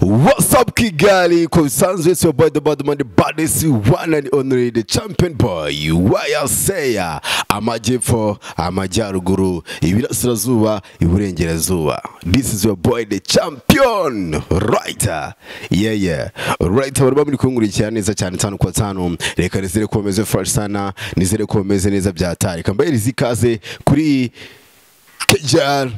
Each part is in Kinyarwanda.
What's up, Kigali? Ko bisanzwe, it's your boy, the bad man, the baddest one and only, the champion boy. Wayaseya amajyepfo, amajyaruguru, ibirasirazuba, iburengerazuba. This is your boy, the champion writer. Yeah. Right, bari bamuri kunkurikira neza cyane tanu kwa tanu. Reka nizere ko meze fresh sana, nizere ko meze neza byatari. Kambaye ikaze kuri KGL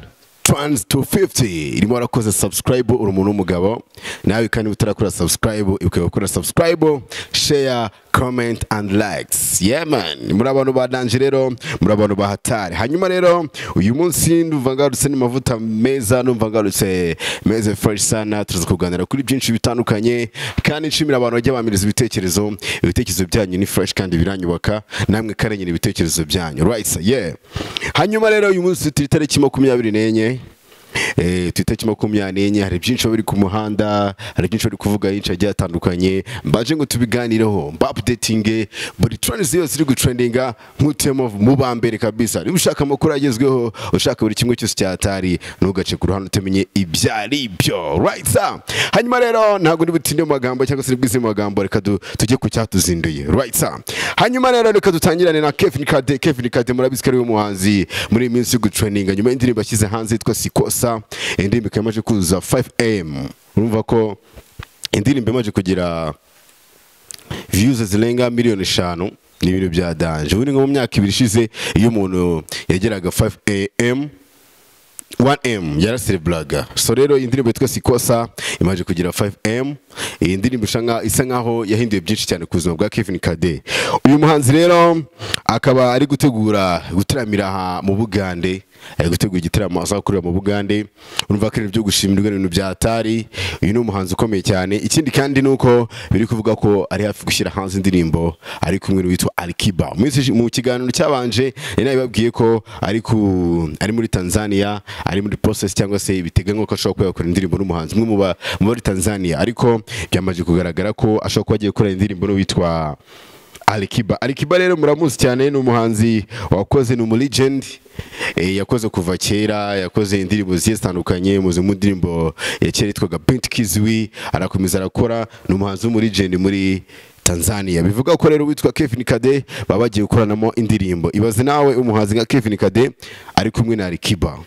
Trans 250. Irimo warakoze subscribe, uri umuntu w'umugabo nawe, kandi utarakora subscribe ukaba ukora subscribe, share, comment and likes. Yeah man, muri abantu ba danger rero, muri abantu ba hatari. Hanyuma rero uyu munsi ndumva ngarutse n'amavuta meza, numva ngarutse meze fresh sana. Tuza kuganira kuri byinshi bitandukanye, kandi nshimira abantu bajya bamiriza ibitekerezo. Ibitekerezo byanyu ni fresh kandi biranyubaka, namwe karenyine ibitekerezo byanyu, right sir? Yeah. Hanyuma rero uyu munsi turi tariki 24, tariki 24. Hari byinshi biri ku muhanda, hari byinshi bari kuvuga byinshi agiye atandukanye. Mbaje ngo tubiganireho, mba updating buri trends yose iri gutrendinga, nkutemo mu bambere kabisa. Niba ushaka amakuru agezweho, ushaka buri kimwe cyose cyatari, ntugace ku ruhande utumenye ibyari byo, right sir? Hanyuma rero ntabwo ndi butinde mu magambo cyangwa se bwize mu magambo, reka tujye ku cyatuzinduye, right sir? Hanyuma rero reka dutangirane na Kevin Kade. Kevin Kade murabizi ko ari we muhanzi muri iyi minsi yo gutrendinga nyuma y'indirimbo ashyize hanze yitwa Sikosa. Indirimbo ikaba imaze kuzuza 5M. Urumva ko indirimbo imaze kugira views zirenga miliyoni 5, ni ibintu bya danger. Ubundi nko mu myaka 2 ishize, iyo umuntu yageraga 5am, 1M, yarasereburaga. So rero indirimbo yitwa Sikosa imaze kugira 5M. Iyi ndirimbo isa nkaho yahinduye byinshi cyane ku buzima bwa Kevin Kade. Uyu muhanzi rero akaba ari gutegura gutaramira aha mu Bugande, ari gutegura igitaramo azakorera mu Bugande. Urumva ko ibintu byo gushimirwa, ibintu bya atari. Uyu ni umuhanzi ukomeye cyane. Ikindi kandi nuko biri kuvuga ko ari hafi gushyira hanze indirimbo ari kumwe n'uwitwa Alikiba. Mu kiganiro cyabanje nari nabibabwiye ko ari muri Tanzania, ari muri process cyangwa se biteganywa ko ashobora kuba yakora indirimbo n'umuhanzi umwe mu bari Tanzania, ariko byamaze kugaragara ko ashobora kuba agiye gukora indirimbo n'uwitwa Alikiba. Alikiba rero muramuzi cyane, ni umuhanzi wakoze, ni umu legend, yakoze kuva kera, yakoze indirimbo zigiye zitandukanye. Muzi mu ndirimbo ya kera yitwaga Binti Kizwi, arakomeza arakora, ni umuhanzi w'umu legend muri Tanzania. Bivuga ko rero witwa Kevin Kade baba bagiye gukoranamo indirimbo. Ibaze nawe umuhanzi nka Kevin Kade ari kumwe na Alikiba,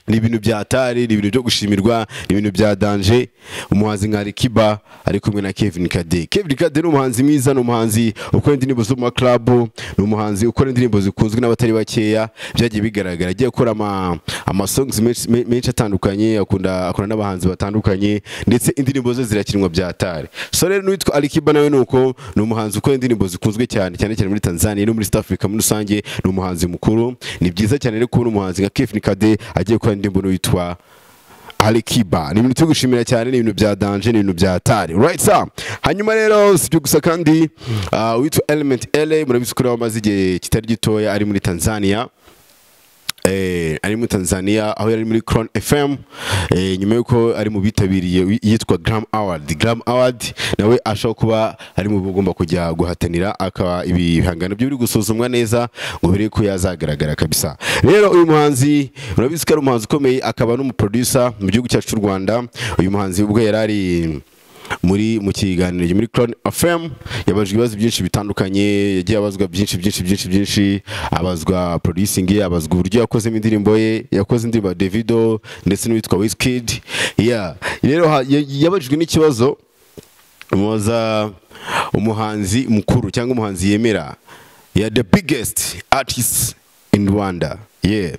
ni ibintu bya atari, ni ibintu byo gushimirwa, ni ibintu bya danger. Umuhanzi nka Alikiba ari kumwe na Kevin Kade. Kevin Kade ni umuhanzi mwiza, ni umuhanzi ukora indirimbo zo mu club, ni umuhanzi ukora indirimbo zikunzwe n'abatari bakeya. Byagiye bigaragara agiye akora ama songs menshi menshi atandukanye, akunda akora n'abahanzi batandukanye, ndetse indirimbo ze zirakinwa bya atari. So rero n'uwitwa Alikiba nawe nuko ni umuhanzi ukora indirimbo zikunzwe cyane, cyane cyane muri Tanzania no muri East Africa muri rusange, ni umuhanzi mukuru. Ni byiza cyane rero kubona umuhanzi nka Kevin Kade agiye gukora indirimbo n'uwitwa Alikiba. Ni ibintu turi gushimira cyane, ni ibintu bya danger, ni ibintu bya atari, right sir? Hanyuma rero si ibyo gusa kandi, witwa Element Eleeeh murabizi ko nawe amaze igihe kitari gitoya ari muri Tanzania, ari muri Tanzania aho yari muri Crown FM, nyuma yuko ari mu bitabiriye yitwa Grammy Award. Grammy Award nawe ashobora kuba ari mu bugomba kujya guhatanira, akaba ibihangano bye biri gusuzumwa neza ngo bire ko yazagaragara kabisa. Rero uyu muhanzi urabizi ko ari umuhanzi ukomeye, akaba n'umuproducer mu gihugu cyacu cy'u Rwanda. Uyu muhanzi ubwo yari ari mu kiganiro muri Crown FM yabajwe ibibazo byinshi bitandukanye, yagiye abazwa byinshi byinshi byinshi byinshi, abazwa producing ye, abazwa uburyo yakozemo indirimbo ye, yakoze indirimbo ya Davido ndetse n'uwitwa Wizkid. Yeah, rero yabajijwe n'ikibazo mubaza umuhanzi mukuru cyangwa umuhanzi yemera ya the biggest artist in Rwanda. Yeah,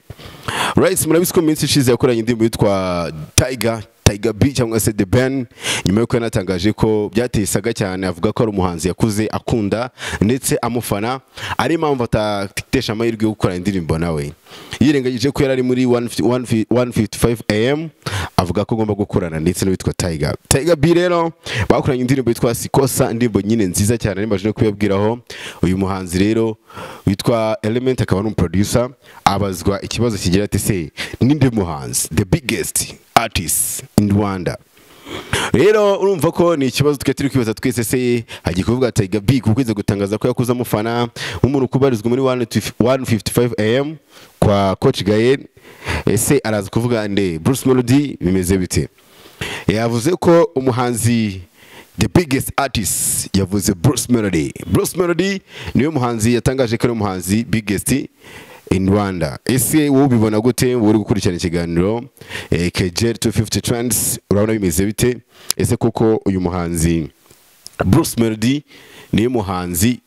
right. Murabizi ko mu minsi ishize yakoranye indirimbo yitwa Tiger, Tiger B cyangwa se The Ben, nyuma yuko yanatangaje ko byateye isaga cyane, avuga ko ari umuhanzi yakuze akunda ndetse amufana, ari impamvu atatesha amahirwe yo gukora indirimbo nawe. Yirengagije ko yari ari muri 155 AM, avuga ko agomba gukorana ndetse n'uwitwa Tiger, Tiger B. Rero bakoranye indirimbo yitwa Sikosa, indirimbo nyine nziza cyane nimba no kuyabwiraho. Uyu muhanzi rero witwa Element akaba ari umuproducer, abazwa ikibazo kigira ati: "Se ninde muhanzi the biggest artist in Rwanda?" Rero urumva ko ni ikibazo twe turi kwibaza twese. Se hagiye kuvuga Tiger B kuko ize gutangaza ko yakuze amufana nk'umuntu kubarizwa muri 155 AM kwa Coach Gael, ese araza kuvuga nde? Bruce Melody? Bimeze bite? Yavuze ko umuhanzi the biggest artist, yavuze Bruce Melody. Bruce Melody niwe muhanzi yatangaje ko ari umuhanzi biggest in Rwanda. Ese wowe ubibona gute? Wowe uri gukurikirana ikiganiro KGL 250 Trends, urabona bimeze bite? Ese koko uyu muhanzi Bruce Melody niwe muhanzi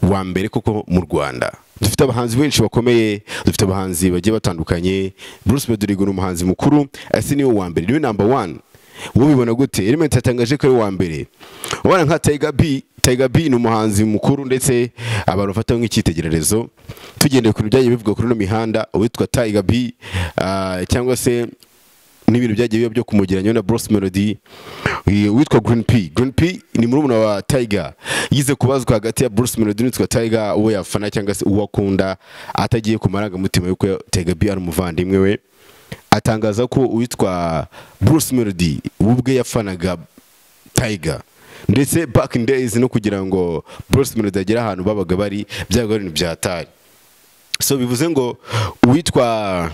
wa mbere koko mu Rwanda? Dufite abahanzi benshi bakomeye, dufite abahanzi bagiye batandukanye. Bruce Melody ni umuhanzi mukuru, ese niwe wa mbere, niwe number 1? Wowe ubibona gute? Element yatangaje ko ari wa mbere. Ubona nka Tiger B, Tiger B ni umuhanzi mukuru ndetse abantu bafata nk'icyitegererezo. Tugendeye ku byagiye bivugwa kuri no mihanda, uwitwa Tiger B cyangwa se n'ibintu byagiye biba byo kumugeranya na Bruce Melody. Uwitwa Green P, Green P ni murumuna wa Tiger, yize kubazwa hagati ya Bruce Melody n'uwitwa Tiger uwo yafana cyangwa se uwo akunda, atagiye ku marangamutima yuko Tiger B ari umuvandimwe we. Atangaza ko uwitwa Bruce Melody ubwe yafanaga Tiger, ndetse back in days no kugira ngo Bruce Melody agere ahantu babaga bari byabaga ari ibintu byatari. So bivuze ngo uwitwa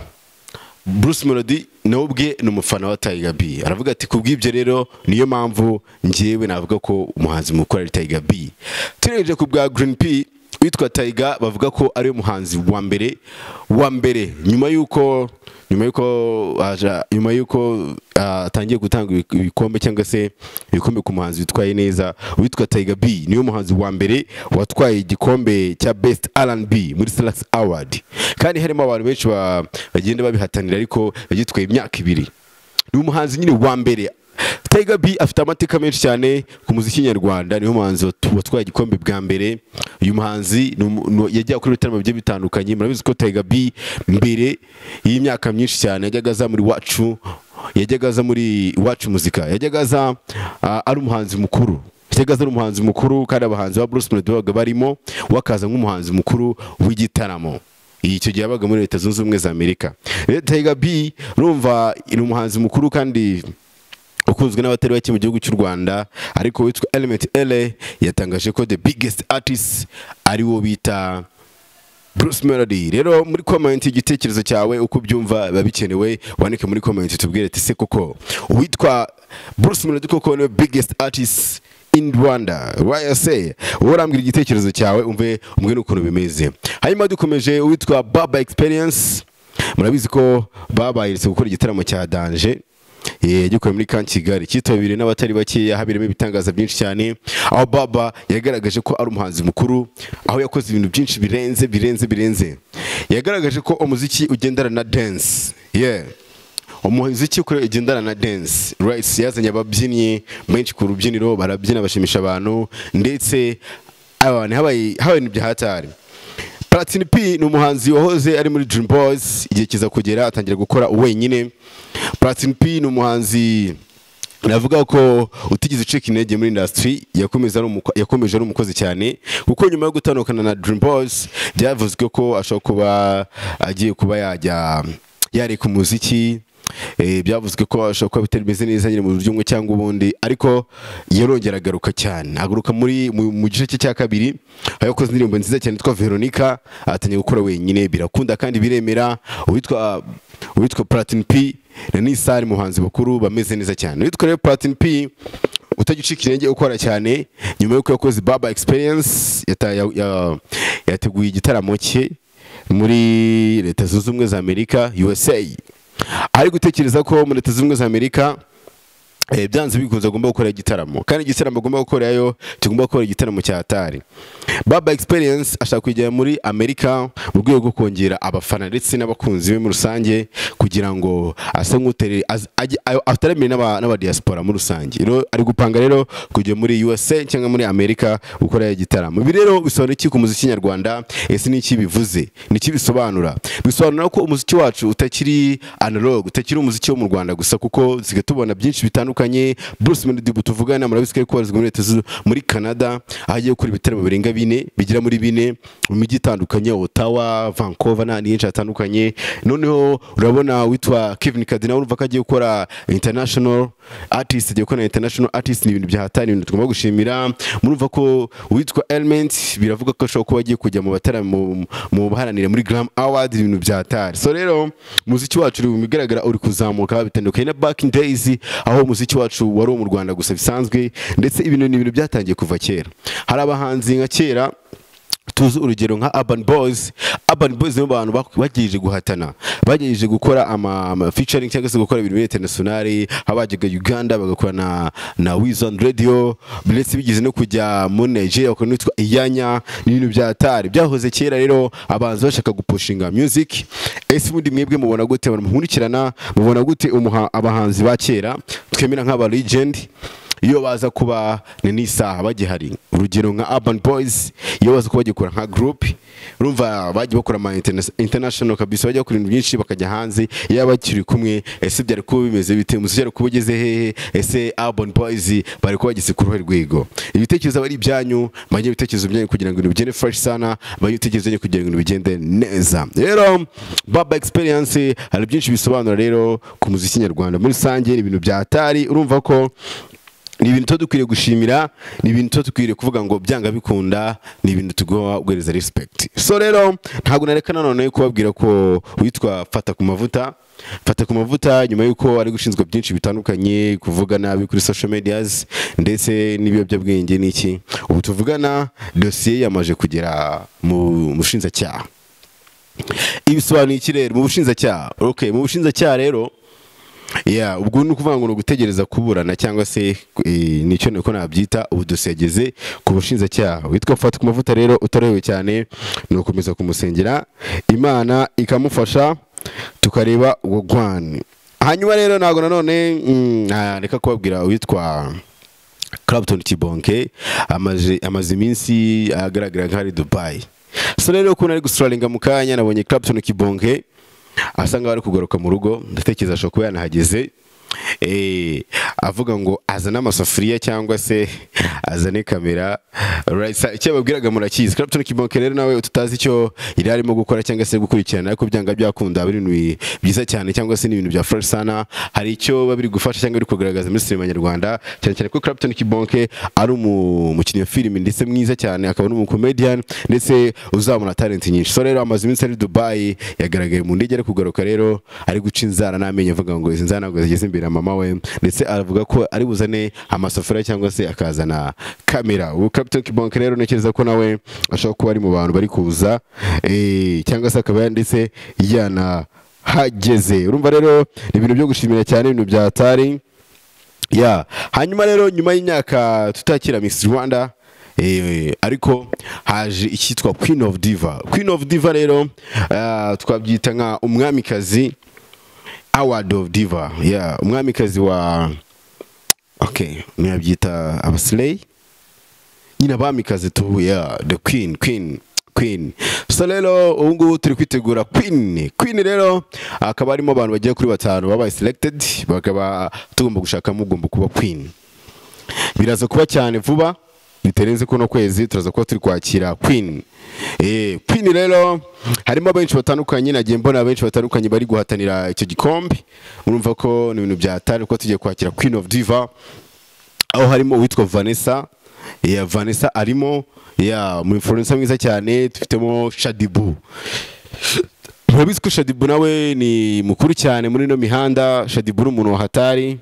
Bruce Melody nawe ubwe ni umufana wa Tiger B. Aravuga ati kubw'ibyo rero niyo mpamvu njyewe navuga ko umuhanzi mukuru ari Tiger B. Turengeje ku bwa Green P, witwa Tiger bavuga ko ari umuhanzi wa mbere nyuma yuko atangiye gutanga ibikombe cyangwa se ibikombe ku muhanzi witwaye neza. Witwa Tiger B niwe muhanzi wa mbere watwaye igikombe cya Best R&B muri Salax Award, kandi harimo abantu benshi bagenda babihatanira, ariko yagitwaye imyaka 2. Ni umuhanzi nyine wa mbere. Tiger B afite amateka menshi cyane ku muziki nyarwanda, niwe muhanzi watwaye igikombe bwa mbere. Uyu muhanzi yagiye akora ibitaramo bigiye bitandukanye. Murabizi ko Tiger B mbere y'imyaka myinshi cyane yajyaga aza muri Iwacu, yajyaga aza muri Iwacu muzika, yajyaga aza ari umuhanzi mukuru, yajyaga aza ari umuhanzi mukuru, kandi abahanzi ba Bruce Melody babaga barimo, wakaza nk'umuhanzi mukuru w'igitaramo. Icyo gihe yabaga muri Leta Zunze Ubumwe za Amerika. Tiger B urumva ni umuhanzi mukuru kandi ukunzwe n'abatari bake mu gihugu cy'u Rwanda, ariko witwa Element L yatangaje ko the biggest artist ari wo bita Bruce Melody. Rero muri comment igitekerezo cyawe uko byumva biba bikenewe, wandike muri comment tubwire ati se koko uwitwa Bruce Melody koko niwe biggest artist in Rwanda? Why I say, urambwira igitekerezo cyawe umve umbwire ukuntu bimeze. Hanyuma dukomeje, uwitwa Baba Experience, murabizi ko Baba yeretse gukora igitaramo cya Danger yagikuye muri Camp Kigali, cyitabiriwe n'abatari bake, habirimo ibitangaza byinshi cyane, aho Baba yagaragaje ko ari umuhanzi mukuru, aho yakoze ibintu byinshi birenze. Yagaragaje ko umuziki ugendana na dance. Umuziki ugendana na dance, right? Yazanye ababyinnyi benshi ku rubyiniro, barabyina bashimisha abantu, ndetse abantu habaye ibintu byahatari. Platini P ni umuhanzi wahoze ari muri Dream Boys, igihe kiza kugera atangira gukora wenyine. Platini P ni umuhanzi navuga ko utigeze ucika intege muri industry, yakomeje ari umukozi cyane, kuko nyuma yo gutandukana na Dream Boys byavuzwe ko ashobora kuba agiye kuba yajya yareka umuziki. Byavuzwe ko ashobora kuba bitameze neza nyine mu buryo bumwe cyangwa ubundi, ariko yarongera agaruka cyane, agaruka muri mu gice cye cya kabiri, aho yakoze indirimbo nziza cyane yitwa Veronica, atangiye gukora wenyine, birakunda kandi biremera. Uwitwa Platini P na Nisari muhanzi bakuru bameze neza cyane. Uwitwa rero Platini P utagicika intege ukora cyane, nyuma yuko yakoze Baba Experience yateguye igitaramo cye muri Leta Zunze Ubumwe za Amerika USA. Ari gutekereza ko muri Leta Zunze Ubumwe za Amerika byanze bikunze agomba gukora igitaramo, kandi igitaramo agomba gukorayo kigomba gukora igitaramo cya Atari. Baba Experience ashaka kujya muri Amerika mu rwego rwo kongera abafana ndetse n'abakunzi be muri rusange, kugira ngo ase nk'utere ataramire n'aba diaspora muri rusange. Rero ari gupanga rero kujya muri USA cyangwa muri Amerika gukora igitaramo. Ibi rero bisobanura iki ku muziki nyarwanda? Ese ni iki bivuze? Ni iki bisobanura? Bisobanura ko umuziki wacu utakiri analog, utakiri umuziki wo mu Rwanda gusa, kuko zige tubona byinshi bitandukanye. Bruce Melody tuvugana murabizi ko kubarizwa muri Leta muri Canada, agiye gukora ibitaramo birenga 4 bigira muri 4 mu mijyi itandukanye, Ottawa, Vancouver n'ahandi henshi hatandukanye. Noneho urabona witwa Kevin Kade urumva ko agiye gukora international artist, agiye gukora international artist, ni ibintu bya hatari, ibintu tugomba gushimira. Murumva ko witwa Element biravuga ko ashobora kuba agiye kujya mu bataramo mu baharanira muri Grammy Award, ibintu bya hatari. So rero umuziki wacu uri mu bigaragara uri kuzamuka bitandukanye na back in days, aho umuziki Umuziki wacu wari mu Rwanda gusa bisanzwe, ndetse ibintu ni ibintu byatangiye kuva kera. Hari abahanzi nka kera tuzi, urugero nka Urban Boys. Urban Boys nibo bantu bagerageje guhatana, bagerageje gukora ama featuring cyangwa se gukora ibintu international. Abajyaga Uganda bagakora na Wizard Radio, ndetse bigeze no kujya muri Nigeria bakora n'uwitwa Iyanya. Ni ibintu bya tari byahoze kera. Rero abahanzi bashaka gupushinga music. Ese ubundi mwebwe mubona gute, abantu mukurikirana, mubona gute umuha abahanzi ba kera twemera nk'aba legend, iyo baza kuba ni n'isaha bagihari, urugero nka Urban Boys, iyo baza kuba bagikora nka group? Urumva bagiye bakora ama international kabisa, bajya bakora ibintu byinshi, bakajya hanze. Iyo bakiri kumwe, ese byari kuba bimeze bite? Umuziki wari kuba ugeze hehe? Ese Urban Boys bari kuba bageze ku ruhe rwego? Ibitekerezo aba ari ibyanyu. Manye ibitekerezo byanyu kugira ngo ibintu bigende fresh sana, manye ibitekerezo byanyu kugira ngo ibintu bigende neza. Rero Baba Experience hari byinshi bisobanura rero ku muziki nyarwanda muri rusange. Ni ibintu bya hatari. Urumva ko ni ibintu tuba dukwiriye gushimira, ni ibintu tuba dukwiriye kuvuga ngo byanga bikunda ni ibintu tugomba guhereza respect. So rero ntabwo nareka nanone kubabwira ko witwa Fata ku Mavuta, Fata ku Mavuta, nyuma y'uko ari gushinzwe byinshi bitandukanye, kuvuga nabi kuri social medias ndetse n'ibiyobyabwenge n'iki, ubu tuvugana dosiye yamaze kugera mu mushinjacyaha. Ibisobanuye iki rero mu bushinjacyaha? Okay, mu bushinjacyaha rero, yeah, ubwo ni ukuvuga ngo ni ugutegereza kuburana cyangwa se nicyo niko nabyita. Ubu dosiye yageze ku bushinjacyaha. Witwa Fata ku Mavuta rero utarewe cyane, ni ugukomeza kumusengera, Imana ikamufasha, tukareba ubwo. Hanyuma rero ntabwo nanone reka kubabwira uwitwa Clapton Kibonke, amaze iminsi agaragara nk'ari Dubai. So rero ukuntu ari gusuraringa mu kanya, nabonye Clapton Kibonke asa nkaho ari kugaruka mu rugo. Ndatekereza ashobora kuba yanahageze. Avuga ngo azane amasafuriya cyangwa se azane kamera. Right, icyo babwiraga murakizi. Clapton Kibonke rero nawe tutazi icyo yari arimo gukora cyangwa se gukurikirana, ariko byanga byakunda biri ibintu byiza cyane cyangwa se n'ibintu bya fresh sana. Hari icyo baba biri gufasha cyangwa biri kugaragaza muri sinema nyarwanda, cyane cyane ko Clapton Kibonke ari umukinnyi wa filime ndetse mwiza cyane, akaba n'umucomedian ndetse uzabona talent nyinshi. So rero amaze iminsi ari Dubai, yagaragaye mu ndege ari kugaruka. Rero ari guca inzara n'amenyo, avuga ngo izi nzara ntabwo zigeze imbere ya mama we, ndetse aravuga ko ari buzane amasafuriya cyangwa se akazana kamera. Ubu Clapton Kibonke rero ntekereza ko nawe ashobora kuba ari mu bantu bari kuza, cyangwa se akaba ndetse yanahageze. Urumva rero ni ibintu byo gushimira cyane, ibintu bya hatari ya. Hanyuma rero nyuma y'imyaka tutakira Miss Rwanda, ariko haje icyitwa Queen of Diva. Queen of Diva rero twabyita nka umwamikazi, Award of Diva, yeah, umwamikazi wa, okay, mwabyita abaslay nyine, abamikazi tu, yeah, the queen, queen, queen. So rero ubu ngubu turi kwitegura queen. Queen rero akaba harimo abantu bagiye kuri batanu babaye selected, bakaba tugomba gushakamo ugomba kuba queen. Biraza kuba cyane vuba, bitarenze kuno kwezi turaza kuba turi kwakira queen. Queen rero harimo benshi batandukanye, nagiye mbona benshi batandukanye bari guhatanira icyo gikombe. Urumva ko ni ibintu byatari ko tugiye kwakira Queen of Diva, aho harimo uwitwa Vanessa. Yeah, Vanessa arimo, yeah, mu influencer mwiza cyane. Dufitemo Shaddyboo. Murabizi ko Shaddyboo nawe ni mukuru cyane muri ino mihanda. Shaddyboo ni umuntu wa hatari,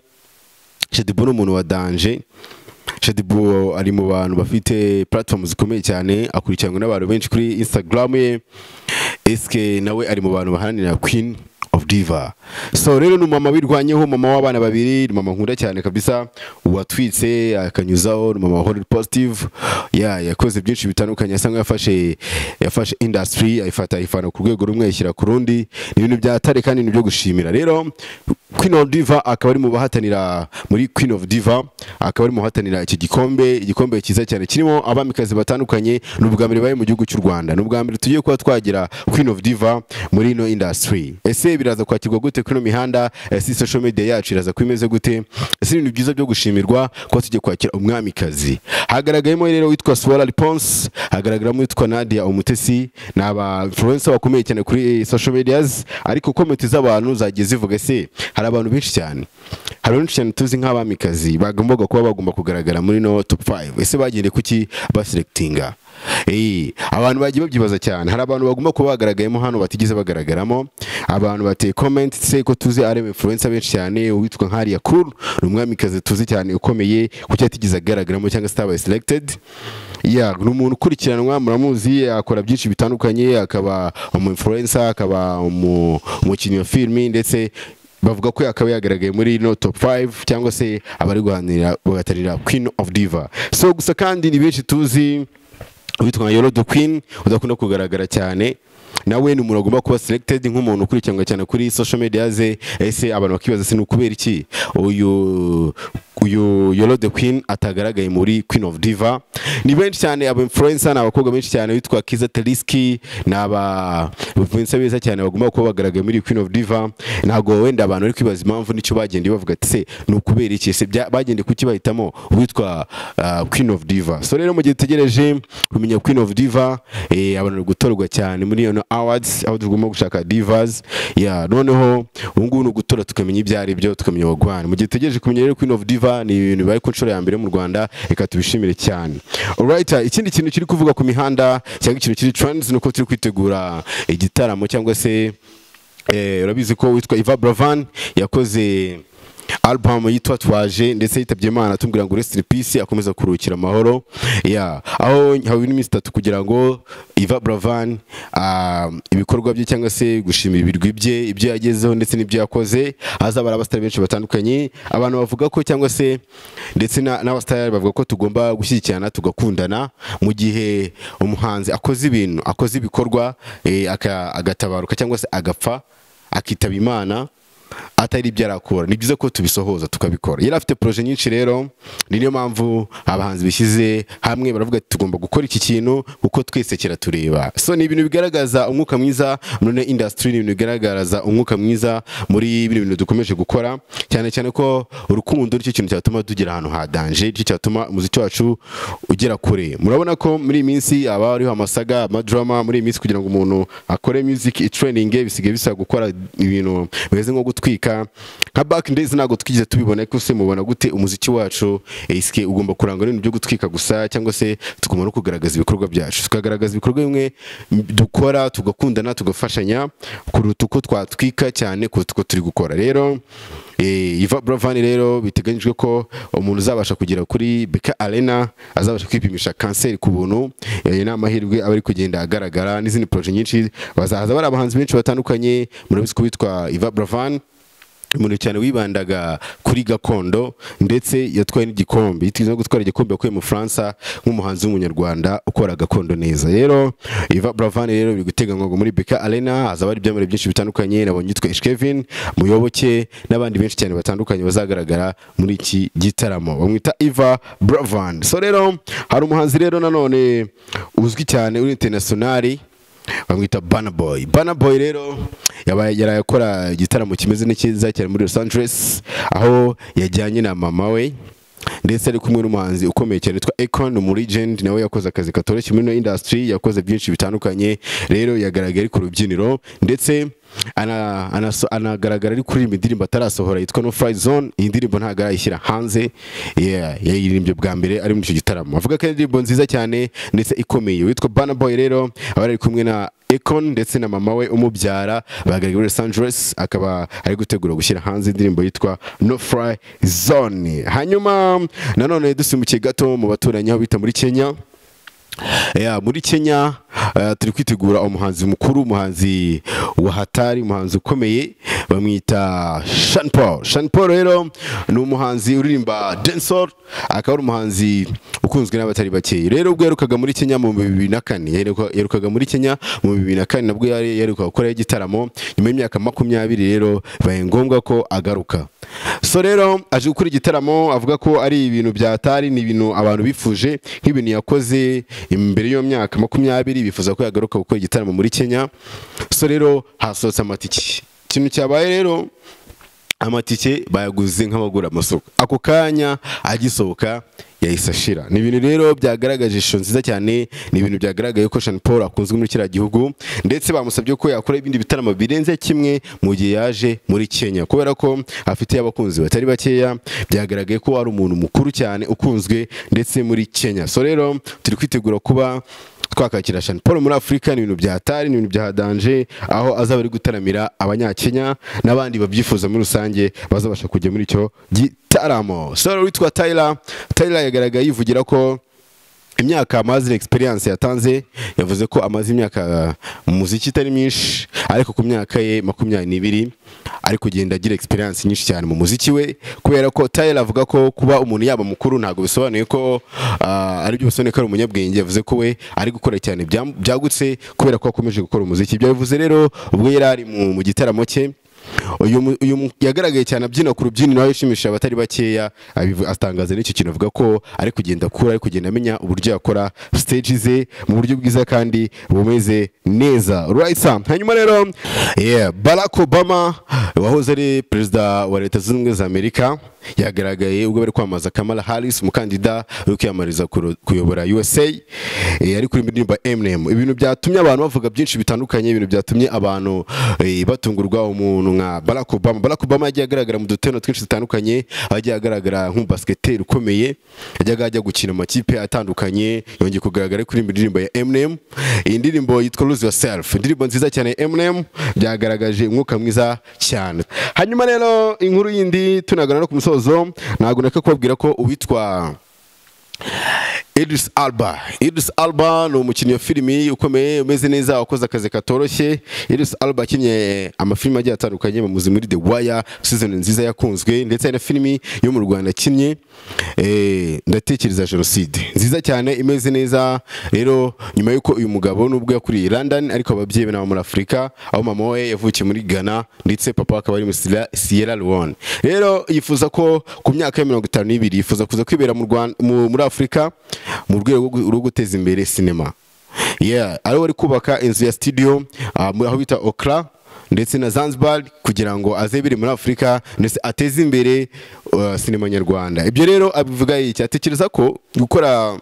Shaddyboo ni umuntu wa danger. Shaddyboo ari mu bantu bafite platform zikomeye cyane, akurikiranwa n'abantu benshi kuri Instagram ye. Eske nawe ari mu bantu baharanira Queen of Diva? So rero ni mama wirwanyeho, mama w'abana babiri, ni mama nkunda cyane kabisa, watwitse akanyuzaho, ni mama wa positive. Yeah, yakoze byinshi bitandukanye, asa yafashe industry ayifata, ayifana ku rwego rumwe ayishyira ku rundi. Ni ibintu bya tare kandi ni ibyo gushimira. Rero Queen of Diva akaba ari mu bahatanira muri Queen of Diva, akaba ari mu bahatanira iki gikombe, igikombe cyiza cyane kirimo abamikazi batandukanye. Ni ubwa mbere bari mu gihugu cy'u Rwanda, ni ubwa mbere tugiye kuba twagira Queen of Diva muri ino industry. Ese biraza kwakirwa gute kuri ino mihanda? Ese social media yacu iraza kuba imeze gute? Ese ibintu byiza byo gushimirwa kuba tugiye kwakira umwamikazi? Hagaragayemo rero witwa Swala Response, hagaragaramo witwa Nadia Umutesi, ni aba influencer bakomeye cyane kuri social medias. Ariko comment z'abantu zagiye zivuga, se hari abantu benshi cyane, hari benshi cyane tuzi nk'abamikazi bagombaga kuba bagomba kugaragara muri no top 5, ese bagendeye kuki baselectinga? Abantu bagiye babyibaza cyane. Hari abantu bagomba kuba bagaragayemo hano batigeze bagaragaramo. Abantu bateye comment se ko tuzi ari influencer benshi cyane, uwitwa Nkariya Cool ni umwamikazi tuzi cyane ukomeye, kuki atigeze agaragaramo cyangwa se atabaye selected? Yeah, ni umuntu ukurikiranwa, muramuzi, akora byinshi bitandukanye, akaba umu influencer, akaba umukinnyi wa filimi, ndetse bavuga ko akaba yagaragaye muri no top 5 cyangwa se abari guhanira bagatarira Queen of Diva. So gusa kandi ni benshi tuzi witwa Yolo the Queen udakunda kugaragara cyane, nawe ni umuntu agomba kuba selected nk'umuntu ukurikiranwa cyane kuri social media ze. Ese abantu bakibaza se ni ukubera iki uyu Yolo the Queen atagaragaye muri Queen of Diva? Ni benshi cyane aba influencer, ni abakobwa benshi cyane, witwa Kiza Teliski, ni aba influencer beza cyane bagomba kuba bagaragaye muri Queen of Diva. Ntabwo wenda abantu bari kwibaza impamvu nicyo bagenda bavuga ati se ni ukubera iki, se bagende kuki bahitamo witwa Queen of Diva? So rero mu gihe dutegereje kumenya Queen of Diva, abantu bari gutorwa cyane muri iyo awards aho tugomba gushaka divas. Yeah, noneho ubu ngubu ni ugutora tukamenya ibyo ari byo, tukamenya wagwana. Mu gihe dutegereje kumenya rero Queen of Diva, ni ibintu bibaye ku nshuro ya mbere mu Rwanda, reka tubishimire cyane. Alright, ikindi kintu kiri kuvuga ku mihanda cyangwa ikintu kiri trends nuko turi kwitegura igitaramo cyangwa se urabizi ko witwa Yvan Buravan yakoze album yitwa Twaje, ndetse yitabye Imana, tumubwira ngo rest in peace, akomeza kuruhukira amahoro. Yeah, aho hawe n'iminsi 3 kugira ngo Yvan Buravan ibikorwa bye cyangwa se gushimira ibirwi bye, ibyo yagezeho ndetse n'ibyo yakoze, hazaba abasitari benshi batandukanye. Abantu bavuga ko cyangwa se ndetse n'abasitari bavuga ko tugomba gushyigikirana tugakundana mu gihe umuhanzi akoze ibintu, akoze ibikorwa, agatabaruka cyangwa se agapfa akitaba Imana atari ibyo arakora, ni byiza ko tubisohoza tukabikora. Yari afite projet nyinshi rero, ni niyo mpamvu abahanzi bishyize hamwe baravuga ati tugomba gukora iki kintu kuko twese kiratureba. So ni ibintu bigaragaza umwuka mwiza muri industry, ni ibintu bigaragaza umwuka mwiza muri bino bintu dukomeje gukora, cyane cyane ko urukundo nicyo kintu cyatuma tugera ahantu ha danger, nicyo cyatuma umuziki wacu ugera kure. Murabona ko muri iyi minsi aba ariho amasaga, amadrama muri iyi minsi kugira ngo umuntu akore music trending bisigaye bisaba gukora ibintu bimeze nko gutwika. Nka back in days ntabwo twigeze tubibona, ko se mubona gute umuziki wacu eske ugomba kurangwa n'ibintu byo gutwika gusa, cyangwa se tugomba no kugaragaza ibikorwa byacu, tukagaragaza ibikorwa bimwe dukora, tugakundana, tugafashanya kuruta uko twatwika cyane kuruta uko turi gukora. Rero Yvan Buravan rero biteganyijwe ko umuntu uzabasha kugera kuri BK Arena azabasha kwipimisha kanseri ku buntu. Ni amahirwe aba ari kugenda agaragara, n'izindi projet nyinshi bazahaza bari abahanzi benshi batandukanye. Murabizi ko witwa Yvan Buravan umuntu cyane wibandaga kuri gakondo, ndetse yatwaye n'igikombe, yitwa no gutwara igikombe yakuye mu Faransa nk'umuhanzi w'umunyarwanda ukora gakondo neza. Rero Yvan Buravan rero biri guteganywa ngo muri BK Arena hazaba hari ibyamamare byinshi bitandukanye, nabonye yitwa Kevin Muyoboke n'abandi benshi cyane batandukanye bazagaragara muri iki gitaramo, bamwita Yvan Buravan. So rero hari umuhanzi rero nanone uzwi cyane uri international bamwita Burna Boy. Burna Boy rero yaraye akora igitaramo kimeze neza cyane muri Los Angeles, aho yajyanye na mama we ndetse ari kumwe n'umuhanzi ukomeye cyane witwa Akon, umu legend, nawe yakoze akazi katoroshye muri industry, yakoze byinshi bitandukanye. Rero yagaragaye ari ku rubyiniro ndetse anagaragara ari kuririmba indirimbo atarasohora yitwa No Fly Zone. Iyi ndirimbo ntabwo arayishyira hanze, yayiririmbye bwa mbere ari muri icyo gitaramo. Avuga ko ari indirimbo nziza cyane ndetse ikomeye. Witwa Burna Boy rero aba ari kumwe na Akon ndetse na mama we umubyara, bagaragaye muri Los Angeles, akaba ari gutegura gushyira hanze indirimbo yitwa No Fly Zone. Hanyuma nanone dusimbukiye gato mu baturanyi aho bita muri Kenya. Muri Kenya turi kwitegura umuhanzi mukuru, umuhanzi wa hatari, umuhanzi ukomeye bamwita Sean Paul. Sean Paul rero ni umuhanzi uririmba dancehall, akaba ari umuhanzi ukunzwe n'abatari bake. Rero ubwo yarukaga muri Kenya mu 2004, yarukaga muri Kenya mu 2004 nabwo yari yaruka gukora igitaramo nyuma y'imyaka 20, rero bibaye ngombwa ko agaruka. So rero aje gukora igitaramo avuga ko ari ibintu bya hatari, ni ibintu abantu bifuje, nk'ibintu yakoze imbere y'iyo myaka 20, bifuza ko yagaruka gukora igitaramo muri Kenya. So rero hasohotse amatike. Ikintu cyabaye rero, amatike bayaguze nk'abagura amasoko, ako kanya agisohoka yahise ashira. Ni ibintu rero byagaragaje ishusho nziza cyane, ni ibintu byagaragaye ko Sean Paul akunzwe muri kiriya gihugu, ndetse bamusabye ko yakora ibindi bitaramo birenze kimwe mu gihe yaje muri Kenya, kubera ko afite abakunzi batari bakeya. Byagaragaye ko ari umuntu mukuru cyane ukunzwe ndetse muri Kenya. So rero turi kwitegura kuba Twakakira Sean Paul muri Afurika ni ibintu bya hatari, ni ibintu bya danger, aho azaba ari gutaramira Abanyakenya n'abandi babyifuza muri rusange bazabasha kujya muri icyo gitaramo. So witwa Tyler, Tyler yagaragaye yivugira ko imyaka amaze, experience yatanze, yavuze ko amaze imyaka mu muziki itari myinshi, ariko ku myaka ye 22 ari kugenda agira experience nyinshi cyane mu muziki we, kubera ko Tyler avuga ko kuba umuntu yaba mukuru ntabwo bisobanuye ko ari byo bisobanuye ko ari umunyabwenge. Yavuze ko we ari gukora cyane byagutse kubera ko akomeje gukora umuziki. Ibyo bivuze rero ubwo yari ari mu gitaramo cye. Uyu yagaragaye cyane abyina ku rubyiniro, aho yashimishije abatari bakeya, atangaza n'icyo kintu, avuga ko ari kugenda akura, ari kugenda amenya uburyo yakora stage ze mu buryo bwiza kandi bumeze neza. Right sir. Hanyuma rero, yeah, Barack Obama wahoze ari perezida wa Leta Zunze Ubumwe za Amerika yagaragaye ubwo bari kwamamaza Kamala Harris, umukandida uri kwiyamamariza kuyobora USA, ari kuri indirimbo Eminem. Ibintu byatumye abantu bavuga byinshi bitandukanye, ibintu byatumye abantu batungurwa umuntu nka Barack Obama. Barack Obama yagiye agaragara mu duteno twinshi dutandukanye, aho yagiye agaragara nk'umubasiketeri ukomeye, yajyaga ajya gukina mu makipe atandukanye. Yongeye kugaragara kuri indirimbo ya Eminem, iyi ndirimbo yitwa Lose Yourself, indirimbo nziza cyane ya Eminem, byagaragaje umwuka mwiza cyane. Hanyuma rero inkuru yindi tunagana no ku musozo, ntabwo neka kubabwira ko uwitwa Idris Elba, Idris Elba ni umukinnyi wa filimi ukomeye, umeze neza, wakoze akazi katoroshye. Idris Elba akinnye amafilimi agiye atandukanye, bamuzi muri The Wire season nziza yakunzwe, ndetse na filimi yo mu Rwanda akinnye, Ndatekereza Jenoside, nziza cyane, imeze neza. Rero nyuma y'uko uyu mugabo nubwo yakuriye i London, ariko ababyeyi be n'abo muri Afurika, aho mama we yavukiye muri Ghana ndetse papa we akaba ari muri Sierra Leone. Rero yifuza ko ku myaka ya 52 yifuza kuza kwibera mu Rwanda, muri Afurika, mu rwego rwo guteza imbere sinema. Yeah, ariho ari kubaka inzu ya studio aho bita Accra ndetse na Zanzibar, kugira ngo azebere muri Afurika ndetse ateze imbere sinema nyarwanda. Ibyo rero abivuga iki? Atekereza ko gukora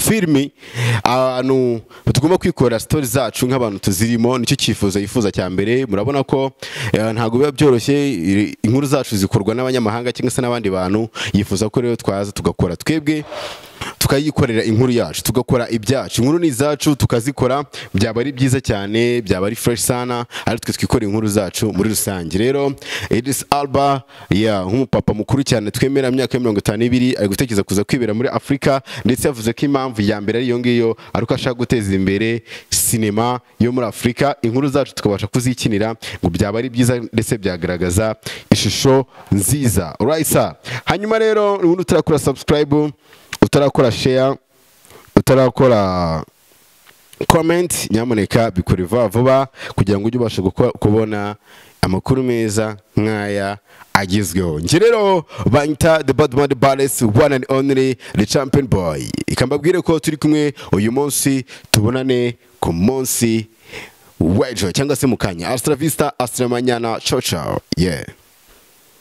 filimi, abantu tugomba kwikora story zacu nk'abantu tuzirimo, nicyo cyifuzo yifuza cya mbere. Murabona ko ntabwo biba byoroshye, inkuru zacu zikorwa n'abanyamahanga cyangwa se n'abandi bantu. Yifuza ko rero twaza tugakora twebwe, tukayikorera inkuru yacu, tugakora ibyacu, inkuru ni izacu, tukazikora, byaba ari byiza cyane, byaba ari fresh sana ari twe twikora inkuru zacu muri rusange. Rero Idris Elba, yeah, nk'umupapa mukuru cyane twemera, myaka ya 52, ari gutekereza kuza kwibera muri Afurika, ndetse yavuze ko impamvu ya mbere ari iyo ngiyo, ariko ashaka guteza imbere sinema yo muri Afurika, inkuru zacu tukabasha kuzikinira, ngo byaba ari byiza ndetse byagaragaza ishusho nziza. Alright sir. Hanyuma rero ubundi utarakora subscribe, utarakora share, utarakora comment, nyamuneka bikore vuba vuba kugira ngo ujye ubasha kubona amakuru meza nk'aya agezweho. Njye rero banyita the bad man, the baddest one and only, the champion boy. Ikambabwire ko turi kumwe uyu munsi, tubonane ku munsi w'ejo cyangwa se mu kanya. Hasta la vista, hasta la mañana, ciao ciao, yeah.